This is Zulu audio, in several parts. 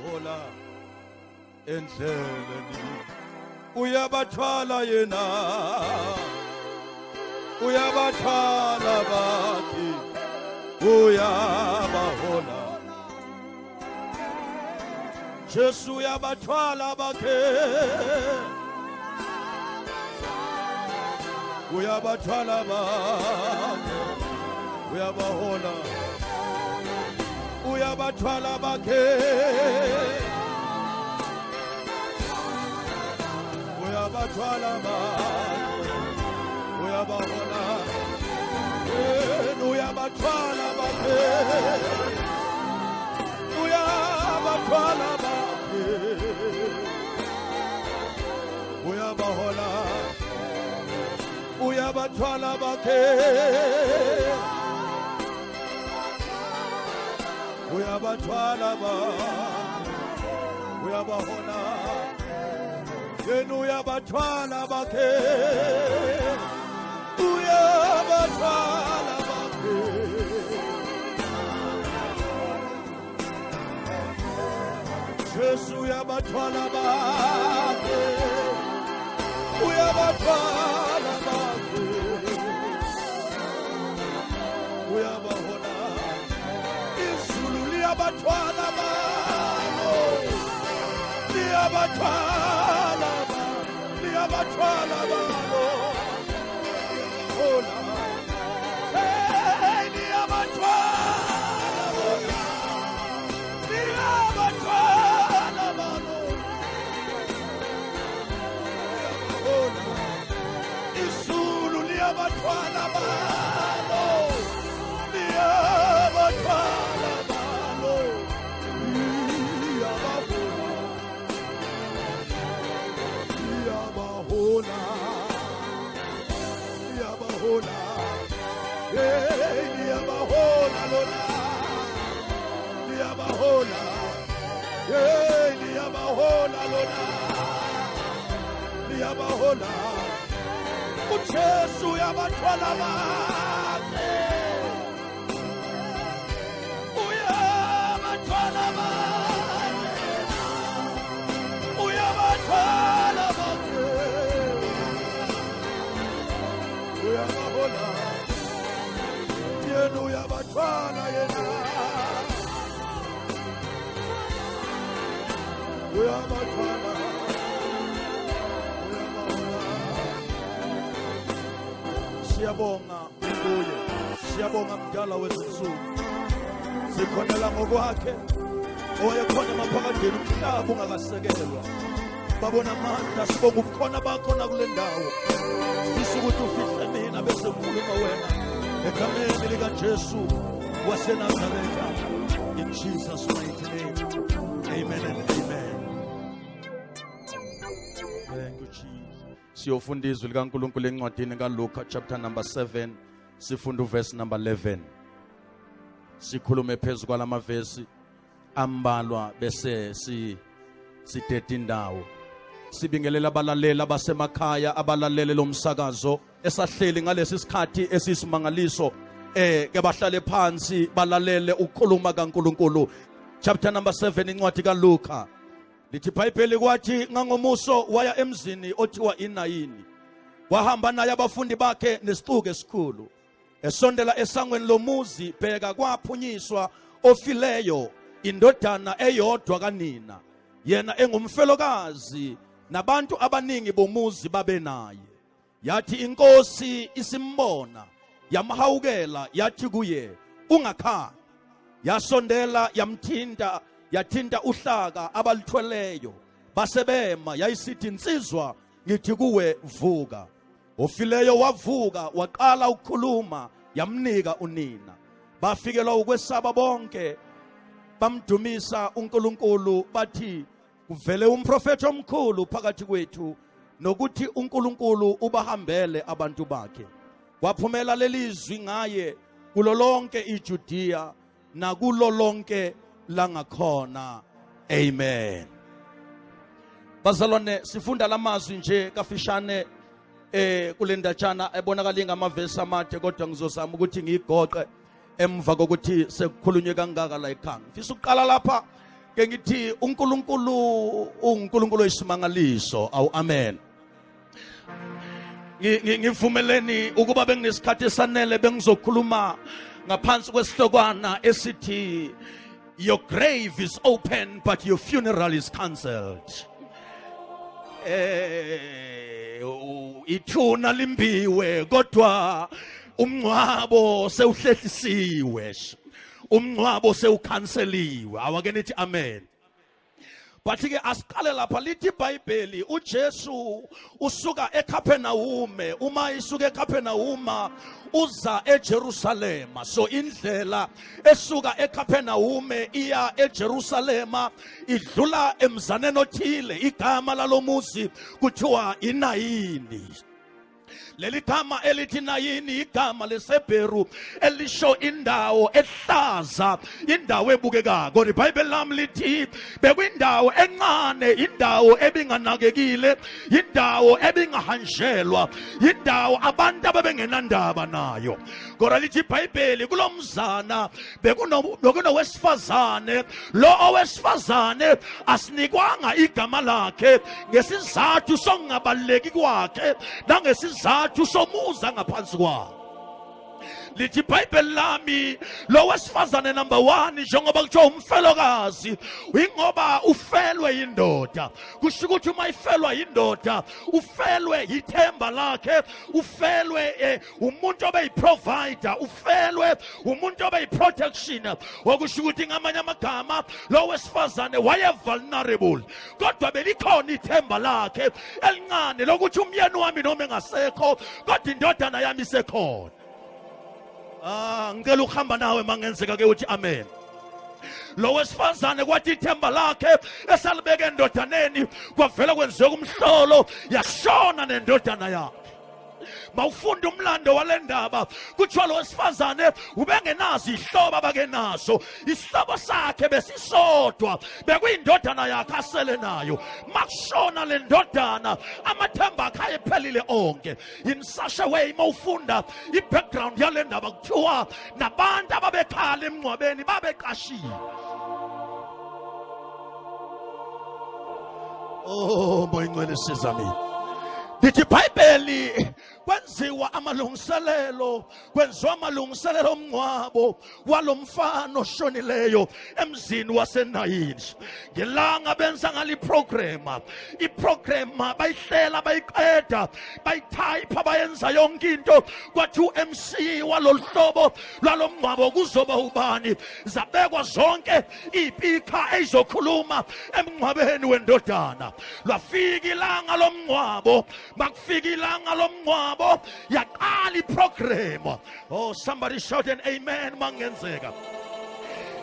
Uyabahola endleleni, uyabathwala yena, uyabathwala bakhe, uyabahola. Jesu uyabathwala bakhe, uyabathwala bakhe, uyabahola, uyabathwala bakhe, uyabathwala bakhe, uyabahola, uyabathwala bakhe, uyabathwala bakhe, uyabahola, uyabathwala bakhe, uyabathwala bakhe, uyabahola, yena uyabathwala bakhe, uyabathwala bakhe. Jesu uyabathwala bakhe, uyabathwala bakhe, uyabahola. Izulu liyabathwala balo, liyabathwala ba, liyabathwala balo, hola. Hey, liyabathwala bona, liyabathwala balo, hola. Izulu liyabathwala balo, liyabathwala balo, liyabahola, liyabahola, liyabahola, hey, liyabahola lona, liyabahola, hey, liyabahola lona, liyabahola. uJesu uyabathwala bakhe, uyabathwala bakhe, uyabathwala bakhe, uyabahola, yena uyabathwala yena, uyabathwala, uyabahola. Siyabonga kuye, siyabonga mdala wezinsuku, sikhonela ngokwakhe owayekhona emaphakadeni umhlaba ungakasekelwa. Babona amandla, sibonga ubukhona bakho nakule ndawo. Sifisa ukuthi ufihle mina bese ngikhuluma wena egameni likaJesu waseNazaretha, in Jesus mighty name, amen and amen. Thank you, Jesus. Siyofunda izwi likaNkulunkulu encwadini kaLuka chapter number 7, sifunda uverse number 11. Sikhulume phezu kwalamavesi ambalwa bese sideda indawo. Sibingelela abalaleli abasemakhaya abalalele lo msakazo esahleli ngalesi sikhathi esisimangaliso, ke bahlale phansi balalele ukukhuluma kaNkulunkulu. Chapter number 7 incwadi kaLuka lithi iBhayibheli, kwathi ngangomuso waya emzini othiwa iNayini, wahamba naye abafundi bakhe nesixuku esikhulu. Esondela esangweni lomuzi, bheka kwaphunyiswa ofileyo, indodana eyodwa kanina, yena engumfelokazi, nabantu abaningi bomuzi babe naye. Yathi inkosi isimbona, yamhawukela, yathi kuye, ungakhali. Yasondela yamthinta, yathinta uhlaka abaluthweleyo, basebema. Yayisithi, insizwa, ngithi kuwe, vuka. Ofileyo wavuka, waqala ukukhuluma, yamnika unina. Bafikelwa ukwesaba bonke, bamdumisa uNkulunkulu, bathi kuvele umprofethi omkhulu phakathi kwethu, nokuthi uNkulunkulu ubahambele abantu bakhe. Kwaphumela lelizwi ngaye kulo lonke iJudiya nakulo lonke langakhona. Amen. Bazalwane, sifunda lamazwi nje kafishane kule ndatshana ebonakala ingamavesi amade, kodwa ngizozama ukuthi ngiyigoqe emva kokuthi sekukhulunywe kangaka la ekhaya. Ngifisa ukuqala lapha Ke ngithi uNkulunkulu uNkulunkulu oyisimangaliso. Awu amen. Ngivumeleni ukuba benginesikhathi esanele bengizokhuluma ngaphansi kwesihlokwana esithi your grave is open but your funeral is cancelled. Ithuna limbiwe kodwa umngcwabo sewuhlehlisiwe, umngcwabo sewukhanseliwe. Awake nithi amen. But ke asiqale lapha, lithi iBhayibheli uJesu usuka eCapernaum. Uma isuka eCapernaum uza eJerusalema. So indlela esuka eCapernaum iya eJerusalema idlula emzaneni othile, igama lalomuzi kuthiwa iNayini. Leli gama elithi Nayini igama leseBheru elisho indawo ehlaza, indawo ebukekako. Kodwa iBhayibheli lami lithi bekuyindawo encane, indawo ebinganakekile, indawo ebingahanjelwa, indawo abantu ababengenandaba nayo. Kodwa lithi iBhayibheli kulomzana bekunowesifazane. Lo owesifazane asinikwanga igama lakhe ngesizathu sokungabaluleki kwakhe nangesizathu somuza ngaphansi kwakhe. Lithi iBhayibheli lami lo wesifazane number 1, njengoba kuthiwa umfelokazi, ingoba ufelwe yindoda. Kusho ukuthi uma ifelwa yindoda ufelwe yithemba lakhe, ufelwe umuntu obeyiprovider, ufelwe umuntu obeyiprotection. Okusho ukuthi ngamanye amagama lo wesifazane waye vulnerable, kodwa belikhona ithemba lakhe elincane lokuthi umyeni wami noma engasekho kodwa indodana yami isekhona. Ngicela ukuhamba nawe mangenzeka ke uthi amen. Lo wesifazane kwathi ithemba lakhe esalibeke endodaneni kwavela kwenzeka umhlolo, yashona nendodana yakhe. Mawufunda umlando walendaba kuthiwa lo wesifazane ubengenazo ihlobo abakenazo, isihlobo sakhe besisodwa, bekuyindodana yakhe asele nayo. Makushona le ndodana amathemba akhe ayephelile onke. In such a way, mawufunda i-background yale ndaba kuthiwa nabantu ababekhala emngcwabeni babeqashiwe. Oh, Moya Ngcwele siza mina. Lithi iBhayibheli kwenziwa amalungiselelo, kwenziwa amalungiselelo omngcwabo walomfana oshonileyo emzini waseNayini. Ngelanga benza ngale program, iprogram bayihlela bayiqeda, bayitype, bayenza yonke into. Kwathi uMC walolu hlobo lwalomngcwabo kuzoba ubani, zabekwa zonke ipika eyizokhuluma emngcwabeni wendodana. Lwafika ilanga lomngcwabo, makufika ilanga lomngcwabo yaqala iprogram. Oh, somebody shout an amen mangenzeka.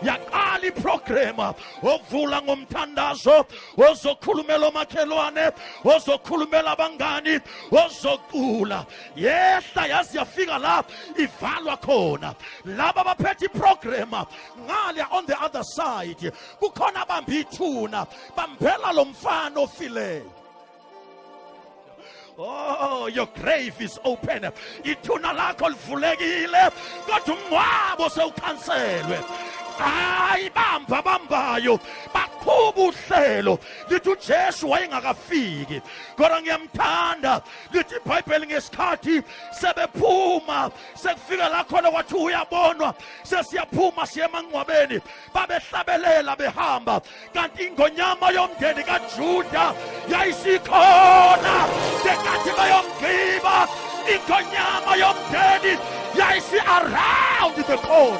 Yaqala iprogram, ovula ngomthandazo, ozokhulumela omakhelwane, ozokhulumela abangani, ozocula. Yehla yazi yafika la ivalwa khona. Laba baphethe iprogram ngale on the other side kukhona abamba ithuna, bambela lo mfana ofileyo. Oh, your grave is open. Ithuna lakho livulekile kodwa umngcwabo sewukhanselwe. Hayi, bamba bambayo baqhuba uhlelo. Lithi uJesu wayengakafiki kodwa ngiyamthanda. Lithi iBhayibheli ngesikhathi sebephuma sekufika la khona kwathi uyabonwa sesiyaphuma siye emangcwabeni, babehlabelela behamba, kanti ingonyama yomndeni kaJuda yayisikhona ngenkathi bayomgqiba. Ingonyama yomndeni yayisi around the corner.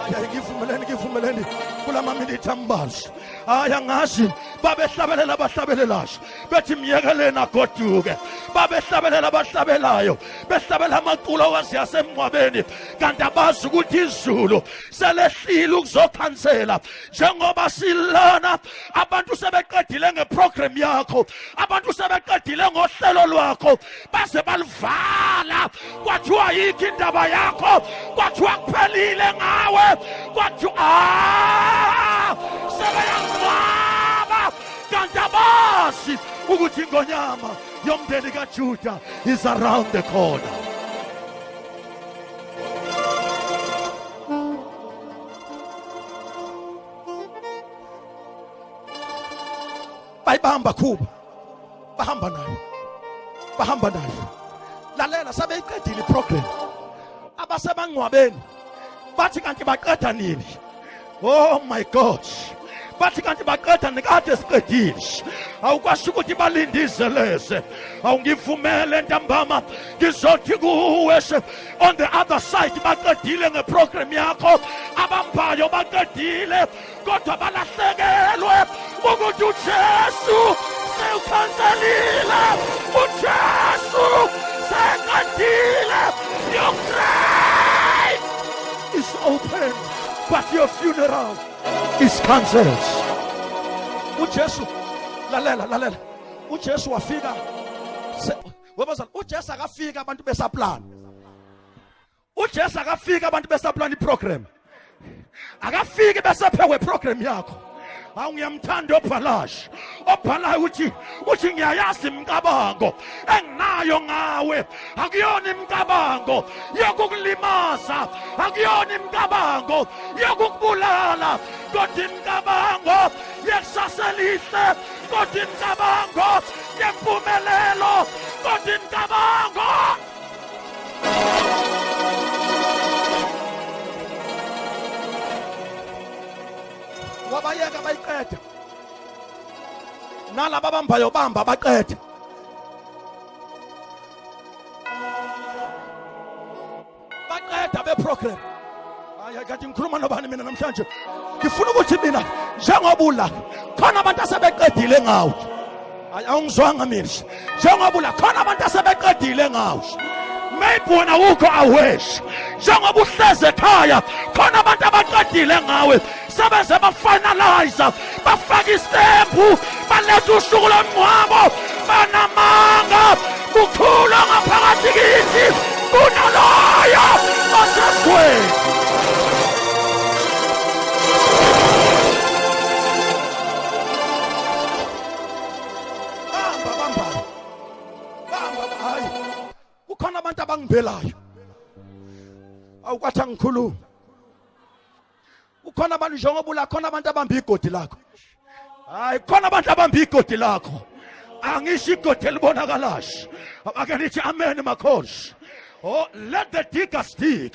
Hayi, ngivumeleni, ngivumeleni kulama minute ambalwa. Hayi, angazi, babehlabelela abahlabelelayo bethi myekeleni agoduke, babehlabelela abahlabelayo behlabela amaculo waziyasemngcwabeni, kanti abazi ukuthi izulu selehlile ukuzokhansela. Njengoba silana abantu sebeqedile ngeprogram yakho, abantu sebeqedile ngohlelo lwakho, baze balivala, kwathiwa yikho indaba yakho, kwathiwa kuphelile ngawe, kwathiwa sebeyangcwaba, kanti abazi ukuthi ingonyama yomndeni kaJuda is around the corner. Bayibamba khuba, bahamba nayo, bahamba nayo. Lalela, sebeyiqedile iprogram. Abasebangcwabeni bathi kanti baqeda nini? Oh my God, bathi kanti baqeda nikade siqedile. Awukwasho ukuthi balindizeleze. Awungivumele ntambama ngizothi kuwe on the other side baqedile ngeprogram yakho, abambayo baqedile, kodwa balahlekelwe ukuthi uJesu sewukhanselile, uJesu seqedile. Your grave is open, but your funeral is cancelled. uJesu, lalela, lalela, uJesu wafika webazana. uJesu akafika abantu besaplan. uJesu akafika abantu besaplan iprogram. Akafiki besephekwe program yakho. Hawu, ngiyamthanda obhalash, obhalayo uthi ngiyayazi imicabango enginayo ngawe, akuyona imicabango yokukulimaza, akuyona imicabango yokukubulala, kodwa imicabango yekusasa elihle, kodwa imicabango yempumelelo, kodwa imicabango. Wabayeka bayiqeda, nalaba abambayo bamba baqeda, baqeda beprogram. Hayi, kanti ngikhuluma nobani mina namhlanje? Ngifuna ukuthi mina njengoba ula khona abantu asebeqedile ngawe. Hayi, awungizwanga mina. Njengoba ula khona abantu asebeqedile ngawe. Maybe wena ukho aware. Njengoba uhleze ekhaya khona abantu abaqedile ngawe, sebeze bafinalize, bafaka istempu, baletha usuku lomngcwabo. Banamanga. Kukhula ngaphakathi kithi kunaloyo osezweni. Bamba, bamba, bamba. Hayi, kukhona abantu abangibelayo. Awukwathi angikhuluma. Kukhona abantu, njengoba ula khona abantu abamba igodi lakho. Hayi, khona abantu abamba igodi lakho. Angisho igodi elibonakalayo. Ake nithi amen, makhosi. Oh, let the diggers dig.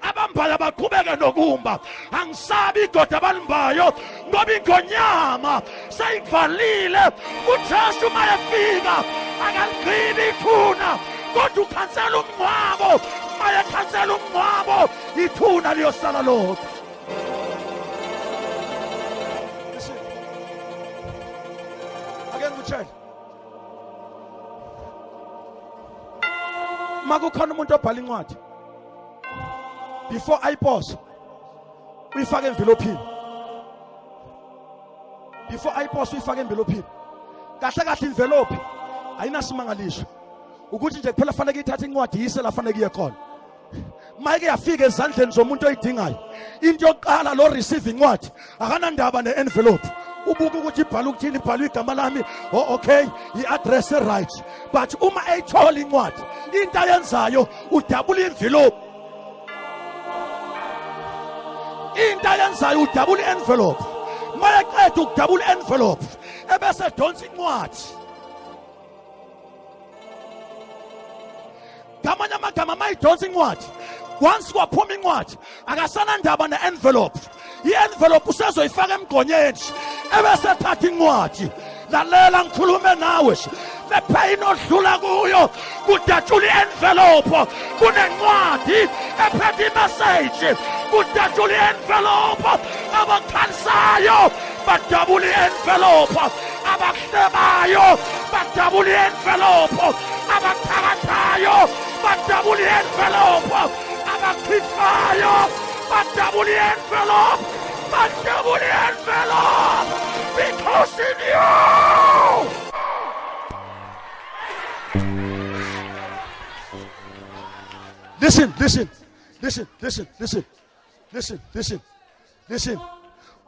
Abambayo baqhubeke nokumba. Angisabi igodi abalimbayo ngoba ingonyama seyivalile. UJesu uma efika akaligcini ithuna, kodwa ukhansela umngcwabo. Uma ekhansela umngcwabo, ithuna liyosala lodwa. Listen. Ake ngikutshele, makukhona umuntu obhala incwadi, before ayipose uyifake envelophini. Before ayipose uyifake envelophini. Kahle kahle envelope ayinasimangaliso, ukuthi nje kuphela fanele ithathe incwadi yise la fanele iye khona. Mayike yafika ezandleni zomuntu oyidingayo, into yokuqala lo receive incwadi akanandaba ne-envelope, ubuka ukuthi ibhala ukuthini, ibhalwe igama lami, oh okay, i-address right. But uma eyithola incwadi, into ayenzayo udabula envelope. Into ayenzayo udabula i-envelope. Mayeqeda ukudabula i-envelope, ebese donsa incwadi. Ngamanye amagama, mayidonsa incwadi, once kwaphuma incwadi akasanandaba ne-envelope. I-envelope usezoyifaka emgqonyeni, ebese ethatha incwadi. Lalela, ngikhulume nawe. Le pain odlula kuyo, kudatshula i-envelope kunencwadi ephethe imessage. Kudatshula i-envelope, abakhalisayo badabula i-envelope, abakuhlebayo badabula i-envelope, abathakathayo badabula i-envelope, abachithayo badabula i-envelope, badabula i-envelope, because in you. Listen, listen, listen, listen, listen, listen, listen, listen.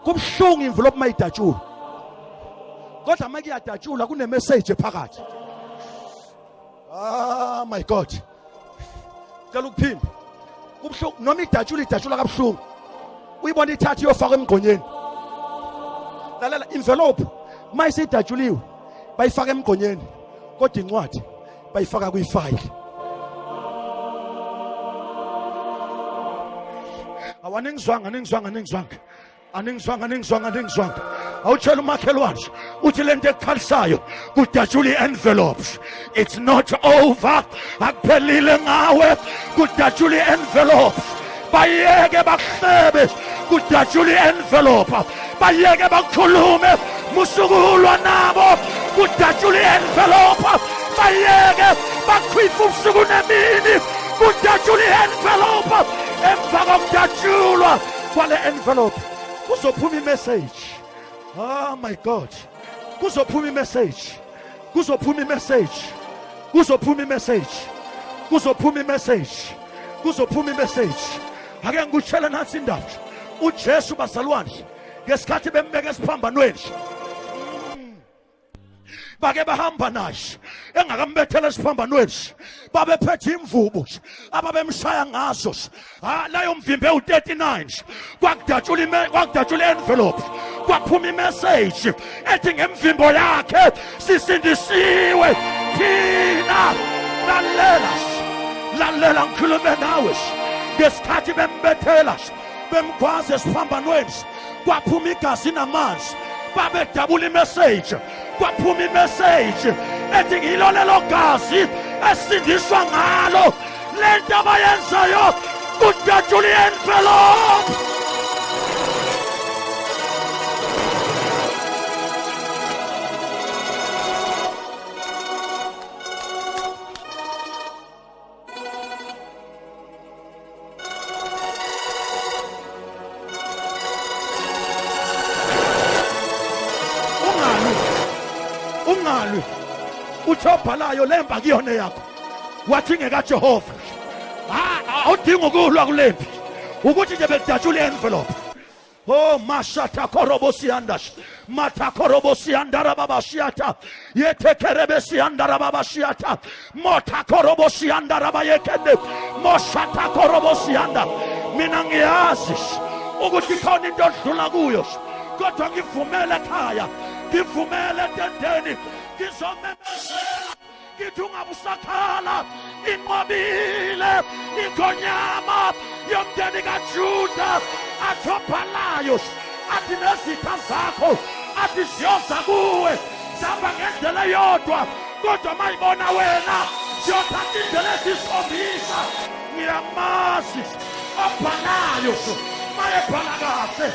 Kubuhlungu envelope mayidatshula, kodwa uma kuyadatshula kunemessage ephakathi. Ah my God, cela ukuphinda. Kubuhlungu noma idatshula, idatshula kabuhlungu, uyibona ithatha iyofakwa emgqonyeni. Lalela, envelope Mayisidatshuliwe bayifaka emgqonyeni, kodwa incwadi bayifaka kuyifayile. Awaningizwanga, ningizwanga, ningizwanga, aningizwanga, ningizwanga, ningizwanga. Awutshela umakhelwane uthi lento ekukhalisayo kudatshula i-envelopes. It's not over, akuphelile ngawe, kudatshula i-envelopes. Bayeke bakuhlebe, kudatshula i-envelope. Bayeke bakukhulume, musukulwa nabo, kudatshula i-envelope. Bayeke bakhwifa ubusuku nemini, kudatshula i-envelope. Emva kokudatshulwa kwale envelope kuzophuma imessage. Oh my God, kuzophuma imessage, kuzophuma imessage, kuzophuma imessage, kuzophuma imessage, kuzophuma imessage. Ake ngikutshele nathi indaba. uJesu bazalwane ngesikhathi bembeka esiphambanweni bake bahamba naye engakambethela esiphambanweni, babephethe imvubu ababemshaya ngazo. Layo mvimbe u-39 kwakudatshula envelope, kwaphuma imessage ethi ngemvimbo yakhe sisindisiwe thina. Lalela, lalela ngikhulume nawe. Ngesikhathi bembethela bemgwaza esiphambanweni kwaphuma igazi namanzi, babedabula imessage, kwaphuma imessage ethi ngilo lelo gazi esindiswa ngalo. Lento abayenzayo kudatshula i-envelope. Ungalwi, ungalwi. Uthi obhalayo lemba kuyona yakho, wathi ngekaJehova. Awudingi ukulwa kulempi, ukuthi nje bekudatshula i-envelope. Oh, mashata korobosiandash matakorobosiandara babashiata yetekerebesiandara babashiata motakorobosiandara bayekende moshata korobosianda. Mina ngiyazi ukuthi khona into odlula kuyo, kodwa ngivumele ekhaya, ngivumele etendeni, ngizomemezela ngithi ungabe usakhala. Inqobile ingonyama yomndeni kaJuda. Athobhalayo athi nezitha zakho athi ziyoza kuwe zihamba ngendlela eyodwa, kodwa mayibona wena ziyothatha indlela ezisikhombisa. Ngiyamazi obhalayo, mayebhala kahle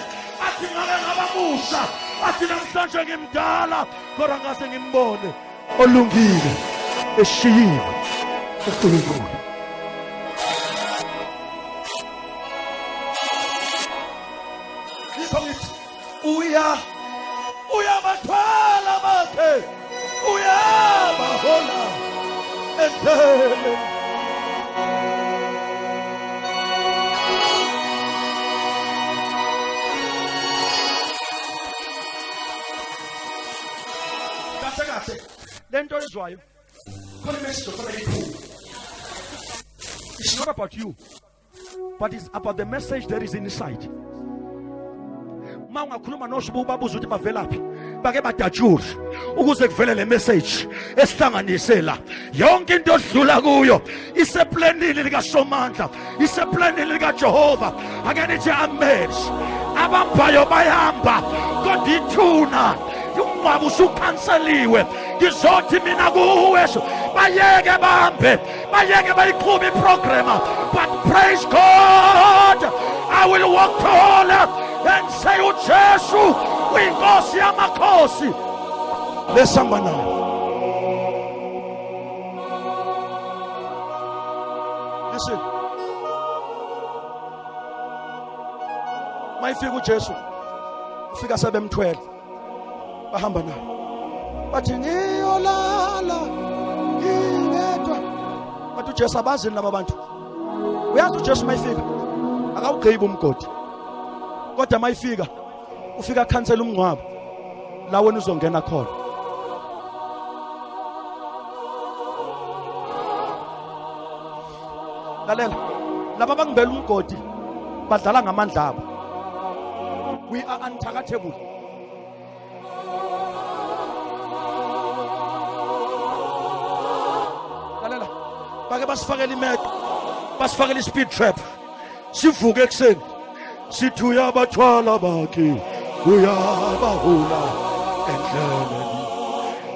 athi ngake ngaba musha, athi namhlanje ngimdala, kodwa ngase ngimbone olungile eshiyiwe uNkulunkulu. Yikho ngithi uya uyabathwala bakhe, uyabahola endleleni. Kahle kahle lento oyizwayo khona imessage ofanele iphume. It's not about you, but it's about the message that is inside. Ma ungakhuluma nosho ubabuza ukuthi bavelaphi, bake badatshule ukuze kuvele le message esihlanganise la. Yonke into odlula kuyo iseplanini likaSomandla, iseplanini likaJehova. Ake nithi amen. Abambayo bayahamba, kodwa ithuna umngcwabo usukhanseliwe. Ngizothi mina kuwe, bayeke bambe, bayeke bayiqhube iprogram, but praise God, I will walk taller and say uJesu uyinkosi yamakhosi lesihamba nayo. Listen, mayifika uJesu ufika sebemthwele bahamba naye, bathi ngiyolala ngingedwa. Bathi uJesu abazini laba bantu. Uyazi uJesu mayifika akawugqibi umgodi, kodwa mayifika ufika khansela umngcwabo la wena uzongena khona. Lalela, laba bangibela umgodi badlala ngamandla abo. We are untargetable. Ake basifakele imeqo, basifakele i-speed trap, sivuke ekuseni sithi uyabathwala bakhe, uyabahula endleleni.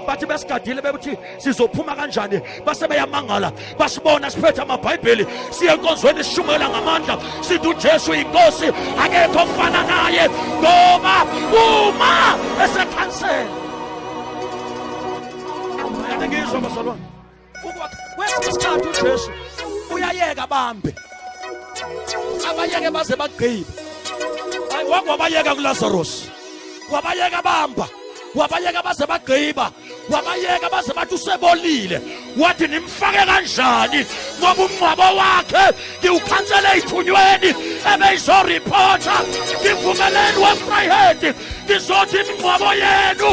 Bathi besigadile bebuthi sizophuma kanjani, base beyamangala, basibona siphethe amabhayibheli siye enkonzweni sishumela ngamandla, sithi uJesu inkosi, akekho ofana naye, ngoba uma esekhansela. Ngizwa bazalwane, kwesinye isikhathi uJesu uyayeka bambe abayeke baze bagqibe. Wabayeka kuLazarus, wabayeka bamba, wabayeka baze bagqiba, wabayeka baze bathi usebolile. Wathi nimfake kanjani, ngoba umngcwabo wakhe ngiwukhansele ey'thunyweni ebeyizoripotha. Ngivumeleni weFryhead, ngizothi imingcwabo yenu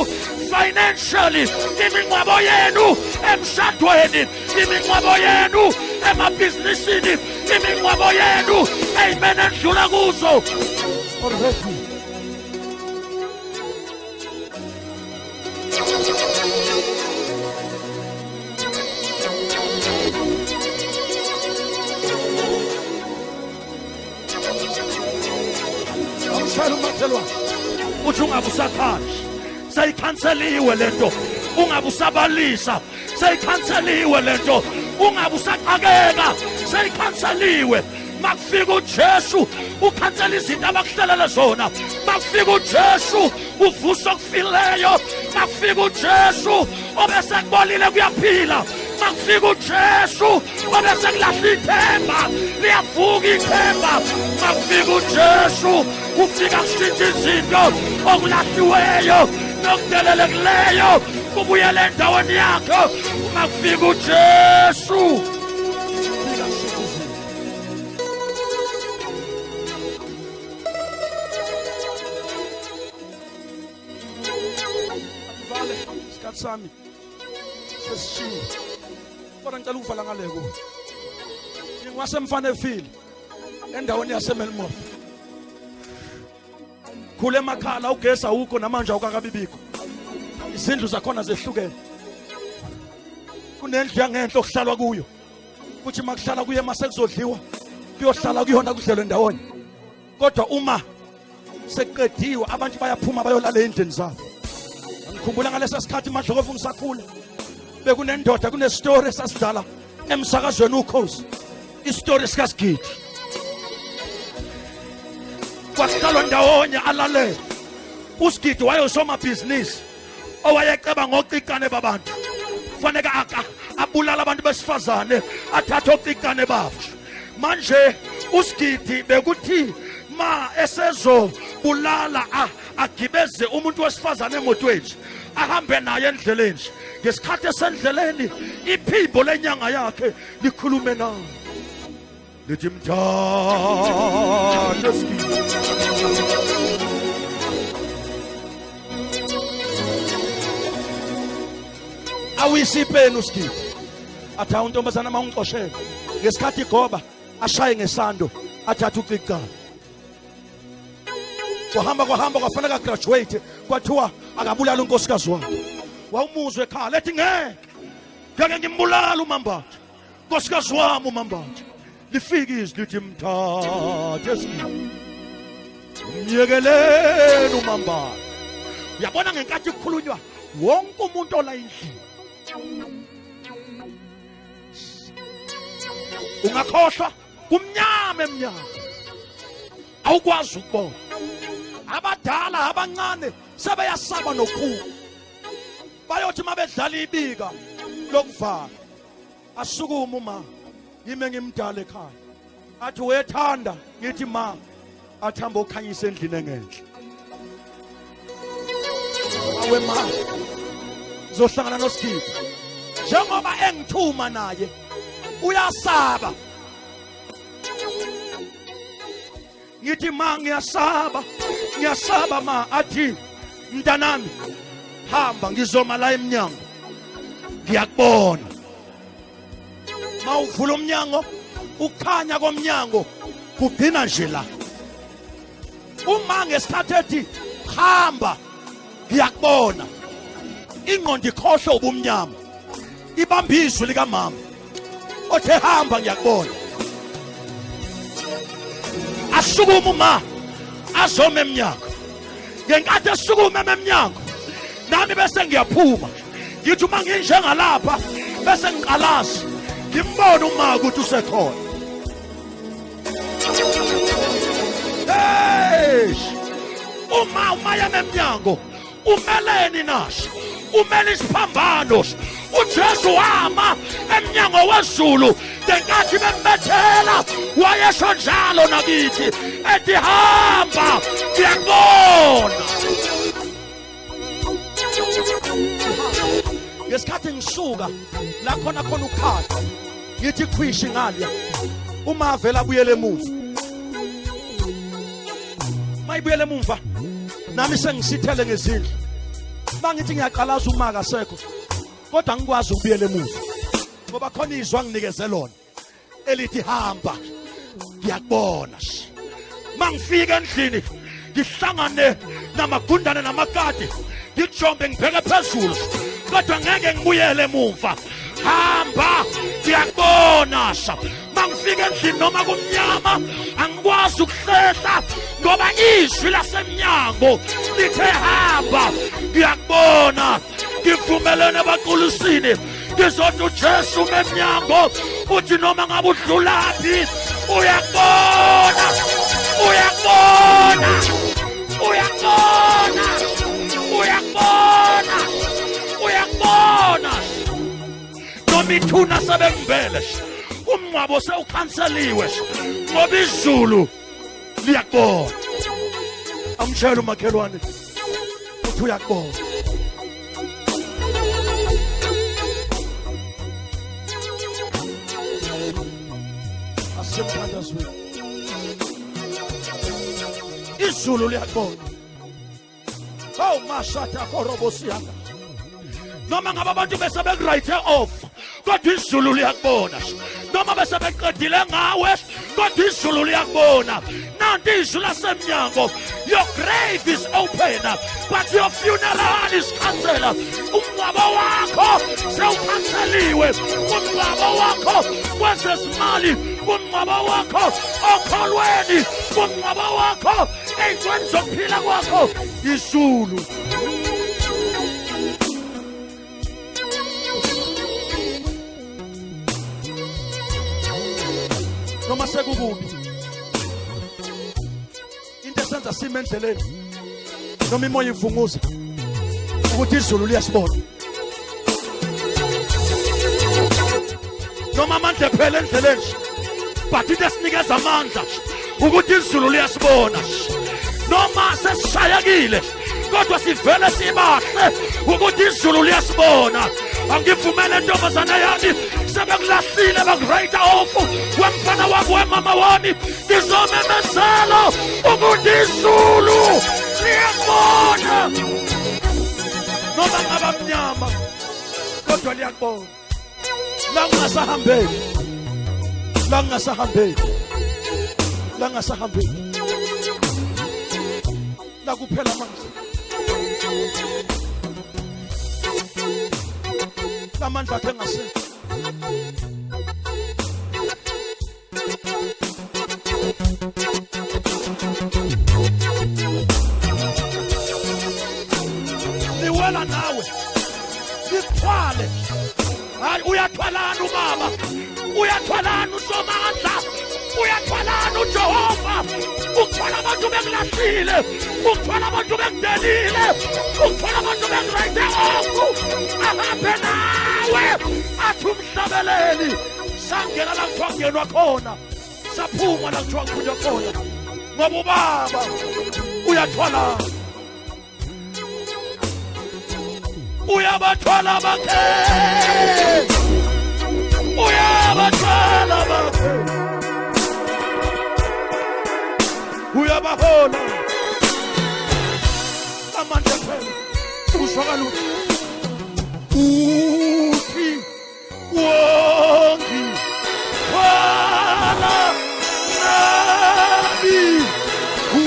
financially, imingcwabo yenu emshadweni, imingcwabo yenu emabhizinisini, imingcwabo yenu eyimene endlula kuzo already. Awushayela umakhelwane uthi ungabe usakhashi, seyikhanseliwe lento. Ungabe usabalisa, seyikhanseliwe lento. Ungabe usaqakeka, seyikhanseliwe. Makufika uJesu ukhansela izinto abakuhlelele zona. Makufika uJesu uvusa okufileyo. Makufika uJesu obesekubolile kuyaphila. Makufika uJesu obesekulohla ithemba liyavuka ithemba. Makufika uJesu ufika kushintsha izinto, okulahliweyo nokudelelekileyo kubuyele endaweni yakho. Makufika uJesu fika kushintsha izinto. Vale, isikhathi sami sesishilo, kodwa ngicela ukuvala ngale kuwe. Ngingwasemfanefile endaweni yaseMelmoth. Khule emakhala, ugesi awukho namanje, awukakabibikho. Izindlu zakhona zehlukene, kunendlu yangenhla okuhlalwa kuyo, kuthi makuhlala kuye mase kuzodliwa kuyohlala kuyona, kudlelwe ndawonye. Kodwa uma sekuqediwe abantu bayaphuma bayolala endlini zabo. Ngikhumbula ngalesa sikhathi, Madlokovu, ngisakhula, bekunendoda, kunestori esasidlala emsakazweni Ukhozi, isitori sikaSigidi. Kwakuhlalwa ndawonye alalele. USigidi wayosomabhizinisi owayeceba ngocicane babantu, kufanele abulala abantu besifazane, athathe ocicane babo. Manje uSigidi bekuthi ma esezobulala agibeze umuntu wesifazane emotweni, ahambe naye endleleni. Ngesikhathi esendleleni iphimbo lenyanga yakhe likhulume naye lithi, mthathe Sigidi. Awise ipeni uSigidi, athi, awu ntombazana, uma ungixoshele. Ngesikhathi igoba ashaye ngesando, athathe ucicana. Kwahamba kwahamba, kwafaneka graduate, kwathiwa akabulala unkosikazi wakhe. Wawumuzwe ekhala ethi, ngeke ngeke ngimbulala uMambatha, nkosikazi wami uMambatha. Lifike izwi lithi, mthathe Sigidi, umyekeleni uMambatha. Uyabona, ngenkathi kukhulunywa, wonke umuntu ola endlini, ungakhohlwa, kumnyama emnyama, awukwazi ukubona. Abadala, abancane sebeyasaba nokuphuma. Bayothi uma bedlala ibika lokuvala, asukume uma yime ngimdala ekhaya, athi, wethanda. Ngithi, ma. Athi, hamba okhanyisa endlini engenhla. Awe ma, ngizohlangana noSigidi njengoba engithuma naye uyasaba. Ngithi, ma, ngiyasaba, ngiyasaba ma. Athi, mntanami, hamba, ngizoma la emnyango, ngiyakubona. Mawuvula umnyango, ukukhanya komnyango kugcina nje la. Uma ngesikhathi ethi, hamba, ngiyakubona, ingqondo ikhohlwe ubumnyama, ibamba izwi likamama. Othe hamba ngiyakubona. Asukuma uma azome emnyango. Ngenkathi esukuma emnyango nami bese ngiyaphuma. Ngithi uma nginjengalapha bese ngiqalaza ngimbone uma ukuthi usekhona. Hey! Uma umayama emnyango umeleni naso umele isiphambano. uJesu wama emnyango wezulu ngenkathi bembethela, wayesho njalo nakithi ethi hamba ngiyakubona. Ngesikhathi ngisuka la khona khona ukukhala ngithi khwishi ngaliya, uma avela abuyele emuva, mayibuyele emumva nami sengisithele ngezindlu. Mangithi ngiyaqalaza uma akasekho, kodwa angikwazi ukubuyela emuva ngoba khona izwi anginikeze lona elithi hamba ngiyakubona. Mangifika endlini ngihlangane namagundane namakati, ngijombe ngibheke phezulu, kodwa ngeke ngibuyele emuva. Hamba ngiyakubona. Mangifika endlini noma kumnyama angikwazi ukuhlehla ngoba izwi lasemnyango lithe hamba ngiyakubona. Ngivumelene abaqulisini ngizothi uJesu memnyango uthi noma ngabe udlulaphi uyakubona, uyakubona, uyakubona, uyakubona, uyakubona. Noma ithuna sebekumbele, umngcwabo sewukhanseliwe, ngoba izulu liyakubona. Amtshela umakhelwane uthi uyakubona. Asemthandazweni, izulu liyakubona. Oh mashatha korobosiyanga, noma ngabe abantu bese bekurayithe off, kodwa izulu liyakubona. Noma bese beqedile ngawe, kodwa izulu liyakubona. Nanti izwi lasemnyango: your grave is open, but your funeral is cancelled. Umngcwabo wakho sewukhanseliwe, umngcwabo wakho kwezezimali, umngcwabo wakho okholweni, umngcwabo wakho ey'ntweni zokuphila kwakho. Izulu noma sekukubi, into esenza sime endleleni noma imoya ivunguza ukuthi izulu liyasibona. Noma amandla ephela endleleni, but into esinikeza amandla ukuthi izulu liyasibona. Noma sesishayekile, kodwa sivele sibahle ukuthi izulu liyasibona. Angivumele ntombazana yami, sebekulahlile, bakurayita off, wemfana wami, wemama wami, ngizomemezela ukuthi izulu liyakubona. Noma ngaba mnyama, kodwa liyakubona. La kungasahambeki, la kungasahambeki, la kungasahambeki, la kuphela amandla, lamandla akhe engasekho. Liwela nawe lithwale. Hayi, uyathwalana ubaba, uyathwalana uSomandla, uyathwalana uJehova. Ukuthwala abantu bekulahlile, ukuthwala abantu bekudelile, ukuthwala abantu bekurayithe off, ahambe nawe. Athi umhlabeleli, sangena la kuthiwa kungenwa khona, saphuma la kuthiwa kuphunywa khona, ngoba ubaba uyathwalana, uyabathwala bakhe, uyabathwala bakhe, uyabahola. Amandla phela uzwakala uthi uthi wongi thwala nami hu.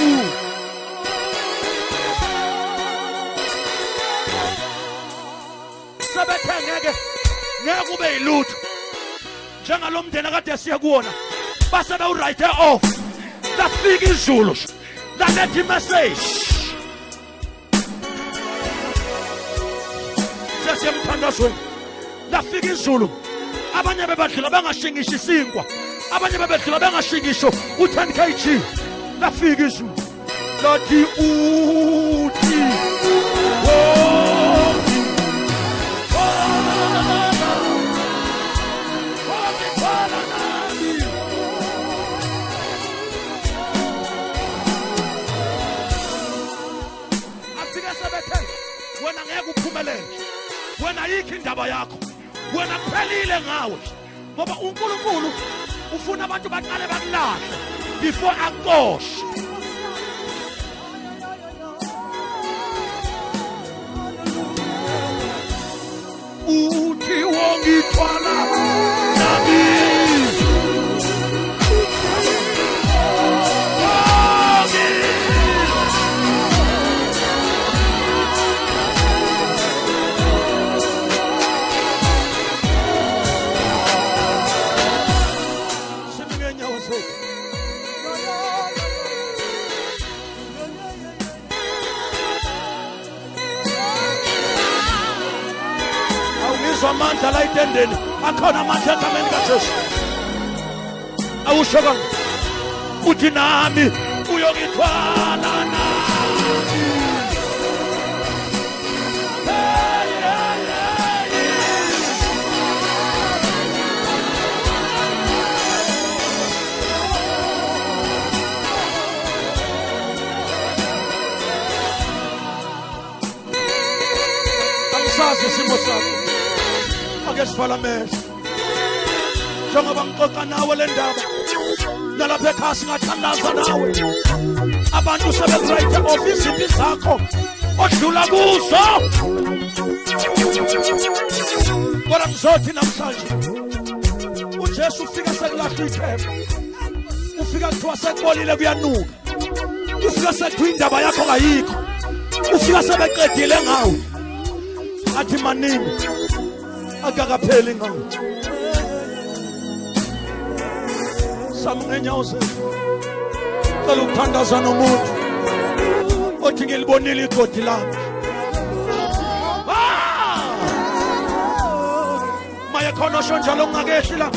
Sebethe ngeke, ngeke ube yilutho. Njengalo mndeni akade siye kuwona, base bewurayithe off, lafika izulu laletha imessage. Sesiyemthandazweni, lafika izulu. Abanye bebadlula bangashingisho isinkwa, abanye bebedlula bengashingisho u-10 kg. Lafika izulu lathi uthi afike sebethe wena ngeke uphumelele, wena yikho indaba yakho, wena kuphelile ngawe, ngoba uNkulunkulu ufuna abantu baqale bakulahle before akuxoshe. Uthi wongithwala nami. Simi ngeenyawo zethu. Awungizwa amandla la etendeni, akhona amandla egameni kaJesu. Awusho kanga uthi nami uyongithwala nami. Hey, hey, hey. Angisazi isimo sakho, ake sivala amehlo njengoba ngixoxa nawe le ndaba. Nalapha ekhaya singathandaza nawe. Abantu sebekurayithe off izimpi zakho odlula kuzo, kodwa ngizothi namhlanje uJesu ufika sekulahlwa ithemba, ufika kuthiwa sekubolile kuyanuka, ufika sekuthiwa indaba yakho kayikho, ufika sebeqedile ngawe, athi maningi akakapheli ngawe. Sami ngenyawo zethu, cela ukuthandaza nomuntu othi ngilibonile igodi lami. Ah! Maye khona osho njalo ungakehli la,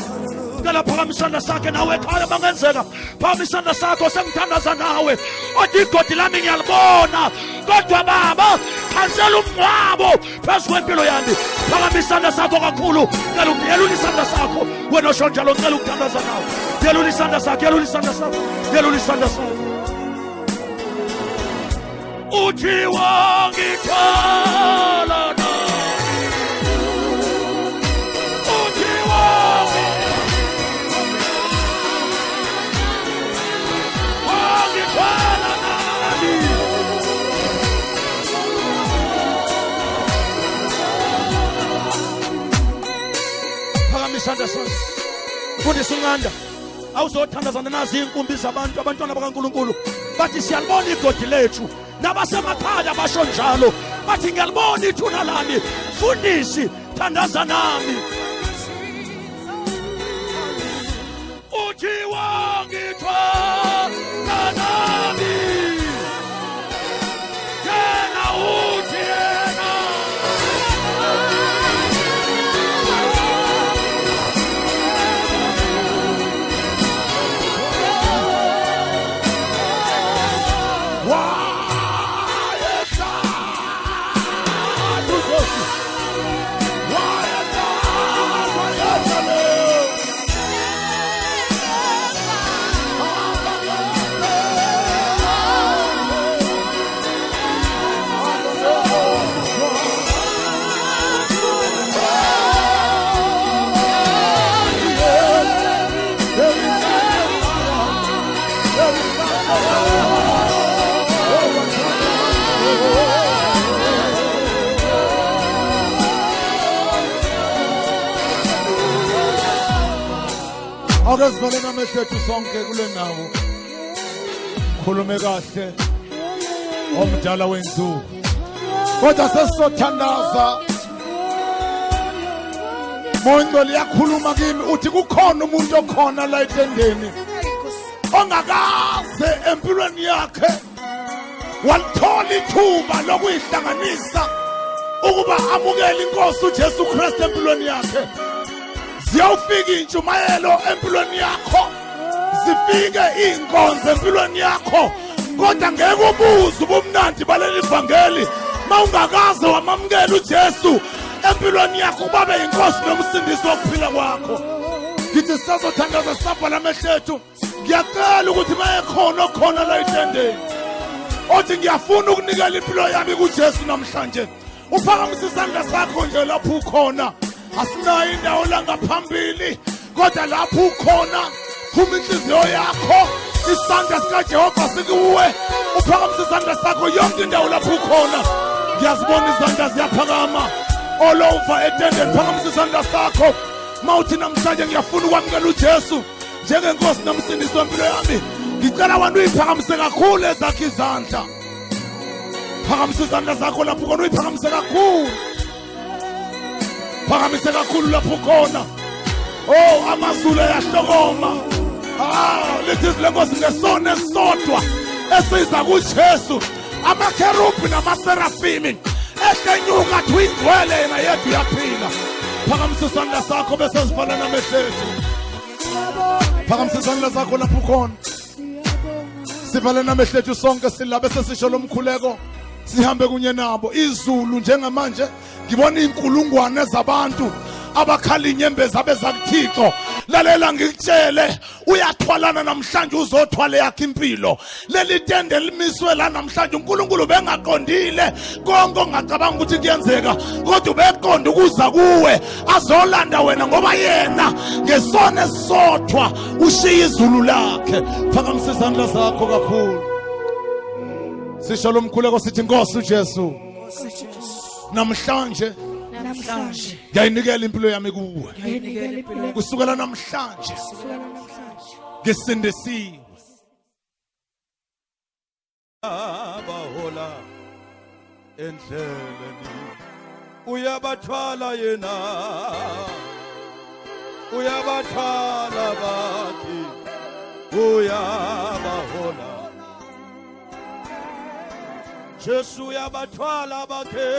cela phakamisa isandla sakhe. Nawe ekhaya bangenzeka phakamisa isandla sakho, sengithandaza nawe othi igodi lami ngiyalibona, kodwa baba khansela umngcwabo phezu kwempilo yami. Phakamisa isandla sakho kakhulu, cela yelula isandla sakho. Wena osho njalo, ngicela ukuthandaza nawe. Yelula isandla sakho, yelula isandla sakho, yelula isandla sakho. Uthi wangithola nami, uthi wangithwala nami. Phakamisa isandla sakho, fundisa unqanda awuzothandazana nazi iy'nkumbi zabantu. Abantwana bakaNkulunkulu bathi siyalibona igodi lethu, nabasemakhaya basho njalo, bathi ngiyalibona ithuna lami, mfundisi thandaza nami. Uthi wangithwala nami yena, uthi yena. Wayethatha uJesu, wayethatha, wayethatha le. Ake sivaleni amehlo ethu sonke kule ndawo. Khulume kahle omdala wenzuku, kodwa sesizothandaza. Mondo liyakhuluma kimi uthi kukhona umuntu okhona la etendeni ongakaze empilweni yakhe walithola ithuba lokuyihlanganisa ukuba amukele inkosi uJesu Kristu empilweni yakhe. Ziyawufika intshumayelo empilweni yakho, zifike iy'nkonzo empilweni yakho, kodwa ngeke ubuze ubumnandi baleli vangeli mawungakaze wamamukela uJesu empilweni yakho ubabe inkosi nomsindisi wokuphila kwakho. Ngithi sisazothandaza sisabhala amehlo ethu. Ngiyacela ukuthi mayekhona okhona la etendeni othi ngiyafuna ukunikela impilo yami kuJesu namhlanje, uphakamise isandla sakho nje lapho ukhona. Asinayo indawo la ngaphambili, kodwa lapho ukhona phuma inhliziyo yakho, isandla sikaJehova sikuwe. Uphakamise isandla sakho yonke indawo lapho ukhona. Ngiyazibona izandla ziyaphakama all over etendeni. Phakamisa isandla sakho mawuthi namhlanje ngiyafuna ukwamukela uJesu njengenkosi nomsindisi wempilo yami. Ngicela wena uyiphakamise kakhulu ezakho izandla. Phakamisa izandla zakho lapho khona, uyiphakamise kakhulu, phakamise kakhulu lapho khona. Oh, amazulu ayahlokoma. Ah, lithi izwi lenkosi ngesona esisodwa esiza kuJesu, amakherubhi namaserafimi ehlenyuka athi uyingcwele, yena yedwa uyaphila. Phakamisa isandla sakho bese sivala namehlo ethu. Phakamisa isandla sakho lapho ukhona, sivale namehlo ethu sonke sila bese sisho lo mkhuleko, sihambe kunye nabo. Izulu njengamanje ngibona iy'nkulungwane zabantu abakhala inyembezi abeza kuThixo. Lalela ngikutshele, uyathwalana namhlanje, uzothwala yakhe impilo. Leli tende limiswe la namhlanje, uNkulunkulu bengaqondile konke ongacabanga ukuthi kuyenzeka, kodwa ubeqonda ukuza kuwe azolanda wena, ngoba yena ngesona esisodwa ushiya izulu lakhe. Phakamisa izandla zakho kakhulu, sisho lo mkhuleko sithi, Nkosi uJesu, namhlanje ngiyayinikela impilo yami kuwe. Kusukela namhlanje ngisindisiwe. Abahola endleleni, uyabathwala yena, uyabathwala bakhe, uyabahola Jesu, uyabathwala bakhe,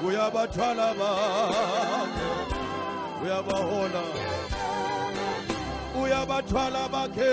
uyabathwala bakhe, uyabahola, uyabathwala bakhe.